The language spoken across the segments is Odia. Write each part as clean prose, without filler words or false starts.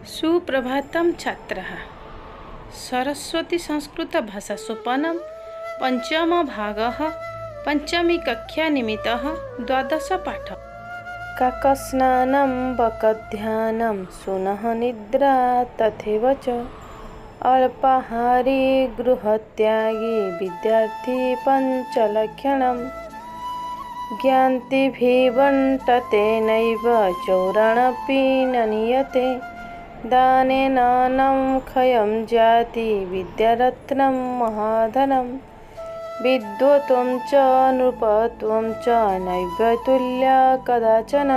सुप्रभातं छात्राः। सरस्वती संस्कृतभाषा सोपानं पञ्चम भागः पञ्चमी कक्षा निमित्तः द्वादश पाठ। काकस्नानं बकध्यानं सुनः निद्रा तथैव च अल्पाहारी गृहत्यागी विद्यार्थी पञ्चलक्षणम् ज्ञातिभिवण्टते नैव चौराणपि न नीयते दानेन न क्षयं जाति विद्यारत्नं महाधनं विद्वत्वं च नृपत्वं च नैव तुल्या कदाचन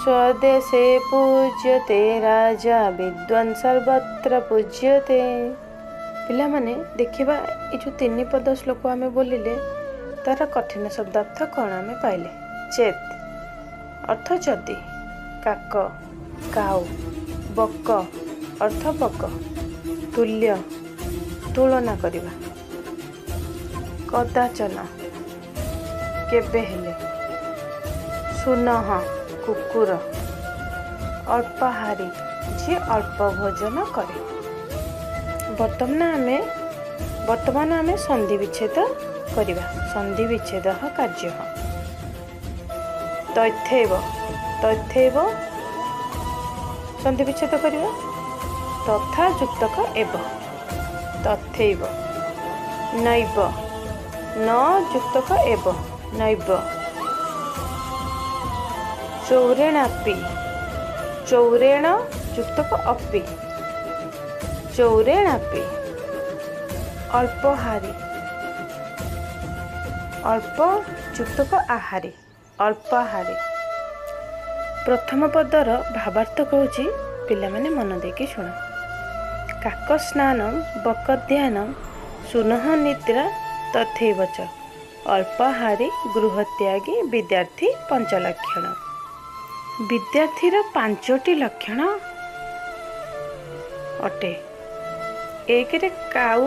स्वदेशे पूज्यते राजा विद्वान् सर्वत्र पूज्यते। ପିଲାମାନେ ଦେଖିବା ଏ ଯେଉଁ ତିନି ପଦ ଶ୍ଲୋକ ଆମେ ବୋଲିଲେ ତାର କଠିନ ଶବ୍ଦାର୍ଥ କ'ଣ ଆମେ ପାଇଲେ। ଚେତ୍ ଅର୍ଥ ଯଦି, କାକ କାଉ, ବକ ଅର୍ଥ ବକ, ତୁଲ୍ୟ ତୁଳନା କରିବା, କଦାଚନ କେବେ ହେଲେ, ସୁନହ କୁକୁର, ଅଳ୍ପାହାରୀ ଯିଏ ଅଳ୍ପ ଭୋଜନ କରେ। ବର୍ତ୍ତମାନ ଆମେ ସନ୍ଧି ବିଚ୍ଛେଦ କରିବା। ସନ୍ଧି ବିଚ୍ଛେଦ କାର୍ଯ୍ୟ। ତଥୈବ ତଥୈବ ସନ୍ଧି ବିଚ୍ଛେଦ କରିବା। ତଥା ଯୁକ୍ତକ ଏବ ତଥୈବ, ନୈବ ନ ଯୁକ୍ତକ ଏବ ନୈବ, ଚୌରେଣାପି ଚୌରେଣ ଯୁକ୍ତକ ଅପି ଚୌରେଣାପି, ଅଳ୍ପହାରୀ ଅଳ୍ପ ଯୁକ୍ତକ ଆହାରୀ ଅଳ୍ପାହାରୀ। ପ୍ରଥମ ପଦର ଭାବାର୍ଥ କହୁଛି, ପିଲାମାନେ ମନ ଦେଇକି ଶୁଣ। କାକ ସ୍ନାନ ବକ ଧ୍ୟାନ ସୁନହ ନିଦ୍ରା ତଥୈବ ଚ ଅଳ୍ପାହାରୀ ଗୃହତ୍ୟାଗୀ ବିଦ୍ୟାର୍ଥୀ ପଞ୍ଚଲକ୍ଷଣ। ବିଦ୍ୟାର୍ଥୀର ପାଞ୍ଚଟି ଲକ୍ଷଣ ଅଟେ। ଏକରେ କାଉ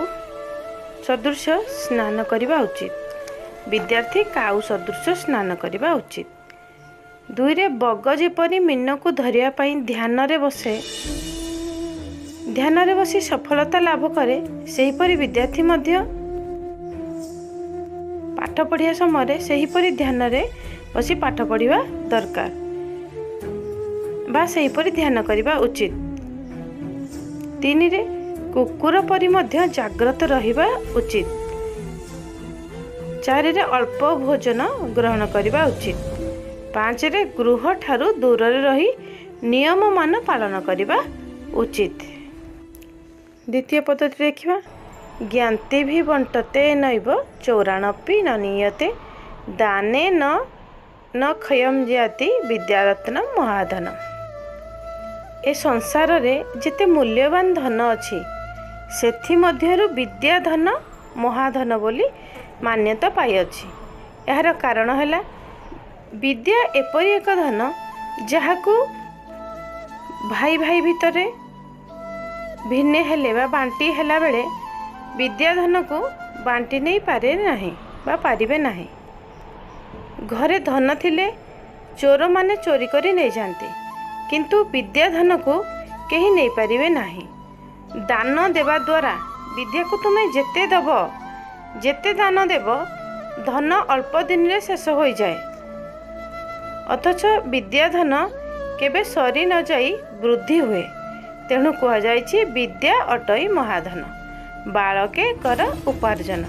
ସଦୃଶ ସ୍ନାନ କରିବା ଉଚିତ। ବିଦ୍ୟାର୍ଥୀ କାଉ ସଦୃଶ ସ୍ନାନ କରିବା ଉଚିତ। ଦୁଇରେ ବଗ ଯେପରି ମୀନକୁ ଧରିବା ପାଇଁ ଧ୍ୟାନରେ ବସେ, ଧ୍ୟାନରେ ବସି ସଫଳତା ଲାଭ କରେ, ସେହିପରି ବିଦ୍ୟାର୍ଥୀ ମଧ୍ୟ ପାଠ ପଢ଼ିବା ସମୟରେ ସେହିପରି ଧ୍ୟାନରେ ବସି ପାଠ ପଢ଼ିବା ଦରକାର ବା ସେହିପରି ଧ୍ୟାନ କରିବା ଉଚିତ। ତିନିରେ କୁକୁର ପରି ମଧ୍ୟ ଜାଗ୍ରତ ରହିବା ଉଚିତ। ଚାରିରେ ଅଳ୍ପ ଭୋଜନ ଗ୍ରହଣ କରିବା ଉଚିତ। ପାଞ୍ଚରେ ଗୃହଠାରୁ ଦୂରରେ ରହି ନିୟମମାନ ପାଳନ କରିବା ଉଚିତ। ଦ୍ୱିତୀୟ ପଦ୍ଧତି ଦେଖିବା। ଜ୍ଞାତିଭି ବଣ୍ଟତେ ନୈବ ଚୌରାଣପି ନ ନିୟତେ ଦାନେ ନ ନ କ୍ଷୟಂ ଜାତି ବିଦ୍ୟାରତ୍ନ ମହାଧନ। ଏ ସଂସାରରେ ଯେତେ ମୂଲ୍ୟବାନ ଧନ ଅଛି ସେଥିମଧ୍ୟରୁ ବିଦ୍ୟାଧନ ମହାଧନ ବୋଲି ମାନ୍ୟତା ପାଇଅଛି। ଏହାର କାରଣ ହେଲା ବିଦ୍ୟା ଏପରି ଏକ ଧନ ଯାହାକୁ ଭାଇ ଭାଇ ଭିତରେ ଭିନ୍ନେ ହେଲେ ବା ବାଣ୍ଟି ହେଲା ବେଳେ ବିଦ୍ୟାଧନକୁ ବାଣ୍ଟି ନେଇପାରେ ନାହିଁ ବା ପାରିବେ ନାହିଁ। ଘରେ ଧନ ଥିଲେ ଚୋରମାନେ ଚୋରି କରି ନେଇଯାଆନ୍ତି, କିନ୍ତୁ ବିଦ୍ୟାଧନକୁ କେହି ନେଇପାରିବେ ନାହିଁ। ଦାନ ଦେବା ଦ୍ୱାରା ବିଦ୍ୟାକୁ ତୁମେ ଯେତେ ଦେବ, ଯେତେ ଦାନ ଦେବ, ଧନ ଅଳ୍ପ ଦିନରେ ଶେଷ ହୋଇଯାଏ, ଅଥଚ ବିଦ୍ୟାଧନ କେବେ ସରି ନଯାଇ ବୃଦ୍ଧି ହୁଏ। ତେଣୁ କୁହାଯାଇଛି ବିଦ୍ୟା ଅଟଇ ମହାଧନ, ବାଳକେ କର ଉପାର୍ଜନ।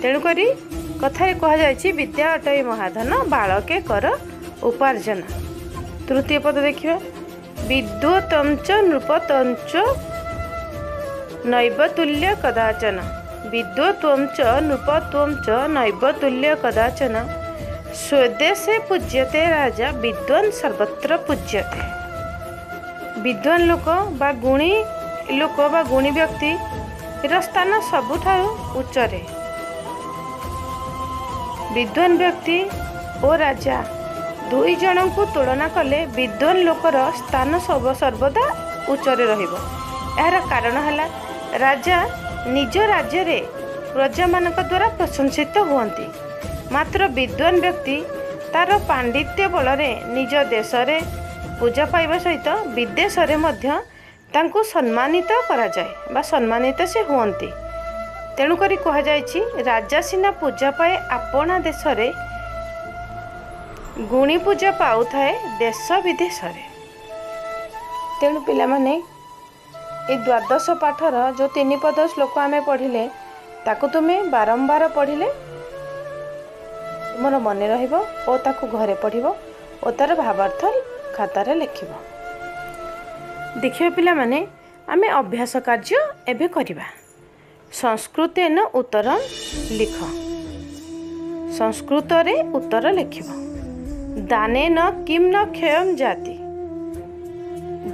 ତେଣୁକରି କଥାରେ କୁହାଯାଇଛି ବିଦ୍ୟା ଅଟଇ ମହାଧନ, ବାଳକେ କର ଉପାର୍ଜନ। ତୃତୀୟ ପଦ ଦେଖିବା। ବିଦ୍ୱତଞ୍ଚ ନୃପତଞ୍ଚ ନୈବତୁଲ୍ୟ କଦାଚନ। ବିଦ୍ୱତ୍ୱଞ୍ଚ ନୃପତ୍ୱଞ୍ଚ ନୈବତୁଲ୍ୟ କଦାଚନ ସ୍ୱଦେଶେ ପୂଜ୍ୟତେ ରାଜା ବିଦ୍ୱାନ ସର୍ବତ୍ର ପୂଜ୍ୟତେ। ବିଦ୍ୱାନ ଲୋକ ବା ଗୁଣୀ ଲୋକ ବା ଗୁଣୀ ବ୍ୟକ୍ତିର ସ୍ଥାନ ସବୁଠାରୁ ଉଚ୍ଚରେ। ବିଦ୍ୱାନ ବ୍ୟକ୍ତି ଓ ରାଜା ଦୁଇ ଜଣଙ୍କୁ ତୁଳନା କଲେ ବିଦ୍ୱାନ ଲୋକର ସ୍ଥାନ ସର୍ବଦା ଉଚ୍ଚରେ ରହିବ। ଏହାର କାରଣ ହେଲା ରାଜା ନିଜ ରାଜ୍ୟରେ ପ୍ରଜାମାନଙ୍କ ଦ୍ୱାରା ପ୍ରଶଂସିତ ହୁଅନ୍ତି, ମାତ୍ର ବିଦ୍ୱାନ ବ୍ୟକ୍ତି ତାର ପାଣ୍ଡିତ୍ୟ ବଳରେ ନିଜ ଦେଶରେ ପୂଜା ପାଇବା ସହିତ ବିଦେଶରେ ମଧ୍ୟ ତାଙ୍କୁ ସମ୍ମାନିତ କରାଯାଏ ବା ସମ୍ମାନିତ ସେ ହୁଅନ୍ତି। ତେଣୁକରି କୁହାଯାଇଛି, ରାଜା ସିନା ପୂଜା ପାଏ ଆପଣା ଦେଶରେ, ଗୁଣୀ ପୂଜା ପାଉଥାଏ ଦେଶ ବିଦେଶରେ। ତେଣୁ ପିଲାମାନେ, ଏ ଦ୍ୱାଦଶ ପାଠର ଯେଉଁ ତିନି ପଦ ଶ୍ଲୋକ ଆମେ ପଢ଼ିଲେ, ତାକୁ ତୁମେ ବାରମ୍ବାର ପଢ଼ିଲେ ତୁମର ମନେ ରହିବ ଓ ତାକୁ ଘରେ ପଢ଼ିବ ଓ ତା'ର ଭାବାର୍ଥ ଖାତାରେ ଲେଖିବ। ଦେଖିବା ପିଲାମାନେ, ଆମେ ଅଭ୍ୟାସ କାର୍ଯ୍ୟ ଏବେ କରିବା। ସଂସ୍କୃତେନ ଉତ୍ତର ଲିଖ। ସଂସ୍କୃତରେ ଉତ୍ତର ଲେଖିବ। ଦାନେନ କିମ୍ ନ କ୍ଷୟಂ ଜାତି?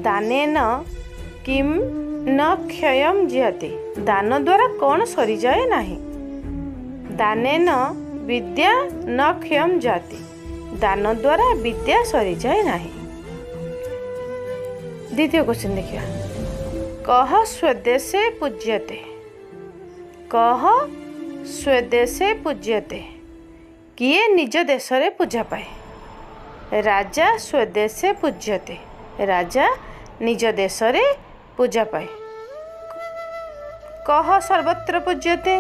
ଦାନେନ କିମ୍ ନ କ୍ଷୟಂ ଜାତି? ଦାନ ଦ୍ୱାରା କ'ଣ ସରିଯାଏ ନାହିଁ? ଦାନେନ ବିଦ୍ୟା ନ କ୍ଷୟಂ ଜାତି। ଦାନ ଦ୍ୱାରା ବିଦ୍ୟା ସରିଯାଏ ନାହିଁ। ଦ୍ୱିତୀୟ କ୍ୱେଶ୍ଚନ୍ ଦେଖିବା। କହ ସ୍ୱଦେଶେ ପୂଜ୍ୟତେ? କହ ସ୍ୱଦେଶେ ପୂଜ୍ୟତେ? କିଏ ନିଜ ଦେଶରେ ପୂଜା ପାଏ? ରାଜା ସ୍ୱଦେଶେ ପୂଜ୍ୟତେ। ରାଜା ନିଜ ଦେଶରେ ପୂଜା ପାଏ। କହ ସର୍ବତ୍ର ପୂଜ୍ୟତେ?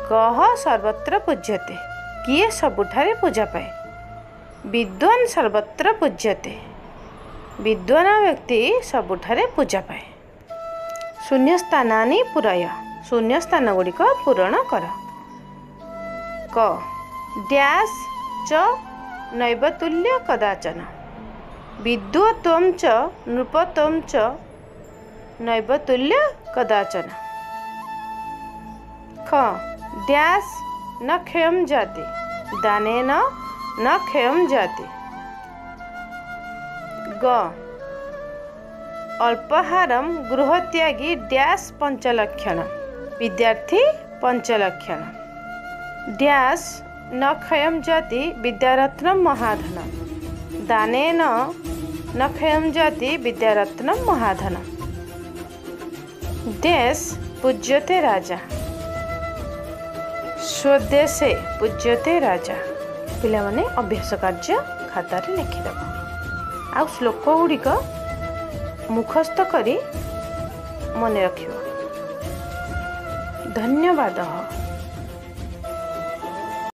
କହ ସର୍ବତ୍ର ପୂଜ୍ୟତେ? କିଏ ସବୁଠାରେ ପୂଜା ପାଏ? ବିଦ୍ୱାନ ସର୍ବତ୍ର ପୂଜ୍ୟତେ। ବିଦ୍ୱାନ ବ୍ୟକ୍ତି ସବୁଠାରେ ପୂଜା ପାଏ। ଶୂନ୍ୟ ସ୍ଥାନାନି ପୂରୟ। ଶୂନ୍ୟ ସ୍ଥାନ ଗୁଡ଼ିକ ପୂରଣ କର। କ ଡ୍ୟାସ୍ ଚ ନୈବତୁଲ୍ୟ କଦାଚନ। ବିଦ୍ୱତ୍ୱಂ ଚ ନୃପତ୍ୱಂ ଚ ନୈବତୁଲ୍ୟ କଦାଚନ। ଖ ଡ୍ୟାସ୍ ନ କ୍ଷୟಂ ଜାତି। ଦାନେନ ନ କ୍ଷୟಂ ଜାତି। ଗ ଅଳ୍ପହାରಂ ଗୃହତ୍ୟାଗୀ ଡ୍ୟାସ୍ ପଞ୍ଚଲକ୍ଷଣ। ବିଦ୍ୟାର୍ଥୀ ପଞ୍ଚଲକ୍ଷଣ। ଡ୍ୟାସ୍ ନ କ୍ଷୟಂ ଜାତି ବିଦ୍ୟାରତ୍ନ ମହାଧନ। ଦାନେନ ନ କ୍ଷୟಂ ଜାତି ବିଦ୍ୟାରତ୍ନ ମହାଧନ। ଡ୍ୟାସ୍ ପୂଜ୍ୟତେ ରାଜା। ସ୍ୱଦେଶେ ପୂଜ୍ୟତେ ରାଜା। ପିଲାମାନେ, ଅଭ୍ୟାସ କାର୍ଯ୍ୟ ଖାତାରେ ଲେଖିଦେବ ଆଉ ଶ୍ଲୋକ ଗୁଡ଼ିକ ମୁଖସ୍ଥ କରି ମନେ ରଖିବ। ଧନ୍ୟବାଦ।